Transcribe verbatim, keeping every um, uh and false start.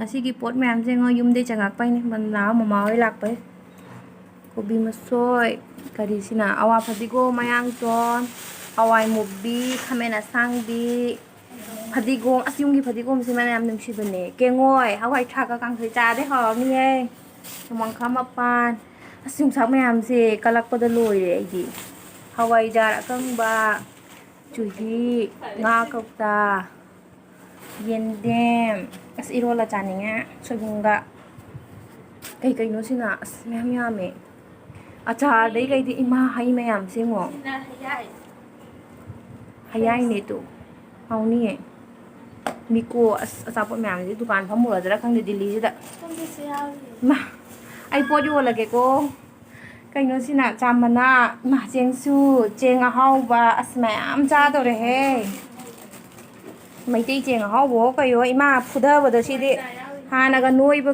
ꯉꯁꯤꯒꯤ ꯄꯣꯠ ꯃꯌꯥꯝꯁꯦ ꯌꯦꯡꯉꯣ, ꯌꯨꯝꯗꯩ ꯆꯪꯉꯛꯄꯩꯅꯦ, ꯃꯟꯂꯥ ꯃꯃꯥ ꯍꯣꯏ ꯂꯥꯛꯄꯩ꯫ ꯀꯣꯕꯤ ꯃꯁꯣꯏ, ꯀꯔꯤꯁꯤꯅ, ꯑꯋꯥ ꯐꯗꯤꯒꯣꯝ, ꯃꯌꯥꯡꯇꯣꯟ, ꯍꯋꯥꯏ ꯃꯨꯕꯤ, ꯈꯥꯃꯦꯟ ꯑꯁꯥꯡꯕꯤ, ꯐꯗꯤꯒꯣꯝ, ꯑꯁ, ꯌꯨꯝꯒꯤ ꯐꯗꯤꯒꯣꯝꯁꯦ ꯃꯅꯝ ꯌꯥꯝ ꯅꯨꯡꯁꯤꯕꯅꯦ꯫ ꯀꯦꯡꯉꯣꯏ, ꯍꯋꯥꯏ ꯊ꯭ꯔꯥꯛꯀ ꯀꯥꯡꯁꯣꯏ ꯆꯥꯔꯗꯤ ꯍꯥꯎꯔꯅꯤꯌꯦ꯫ ꯅꯣꯡꯃꯪꯈꯥ ꯃꯄꯥꯟ, ꯑꯁ, ꯌꯣꯡꯆꯥꯛ ꯃꯌꯥꯝꯁꯦ ꯀꯜꯂꯛꯄꯗ ꯂꯣꯏꯔꯦ ꯑꯩꯗꯤ꯫ ꯍꯋꯥꯏꯖꯥꯔ ꯑꯀꯪꯕ, ꯆꯨꯍꯤ, ꯉꯥ ꯀꯧꯇꯥ, ꯌꯦꯟꯗꯦꯝ꯫ ꯑꯁ, ꯏꯔꯣꯜꯂ ꯆꯥꯅꯤꯡꯉꯦ ꯁꯣꯏꯕꯨꯝꯒ꯫ ꯀꯩ ꯀꯩꯅꯣ ꯁꯤꯅ? ꯑꯁ, ꯃꯌꯥꯝ ꯌꯥꯝꯃꯦ꯫ ꯑꯆꯥꯔꯗꯩ ꯀꯩꯗꯤ, ꯏꯃꯥ, ꯍꯩ ꯃꯌꯥꯝꯁꯦ ꯌꯦꯡꯉꯣ꯫ ꯍꯌꯥꯏꯅꯦ ꯇꯨ꯫ ꯍꯥꯎꯅꯤꯌꯦ꯫ ꯃꯤꯀꯣ, ꯑꯁ, ꯑꯆꯥꯄꯣꯠ ꯃꯌꯥꯝꯁꯦ ꯗꯨꯀꯥꯟ ꯐꯝꯃꯨꯔꯗ꯭ꯔꯥ ꯈꯪꯗꯦ ꯗꯤꯜꯂꯤꯁꯤꯗ꯫ ꯏꯃꯥ, ꯑꯩ ꯄꯣꯠ ꯌꯣꯜꯂꯒꯦꯀꯣ꯫ ꯀꯩꯅꯣꯁꯤꯅ ꯆꯥ ꯃꯅꯥ, ꯏꯃꯥ, ꯆꯦꯡꯁꯨ, ꯆꯦꯡ ꯑꯍꯥꯎꯕ, ꯑꯁ, ꯃꯌꯥꯝ ꯆꯥꯗꯣꯔꯦꯍꯦ꯫ ꯃꯩꯇꯩ ꯆꯦꯡ ꯑꯍꯥꯎꯕꯍꯣ ꯀꯩꯍꯣ, ꯏꯃꯥ, ꯐꯨꯗꯕꯗ ꯁꯤꯗꯤ ꯍꯥꯟꯅꯒ ꯅꯣꯏꯕ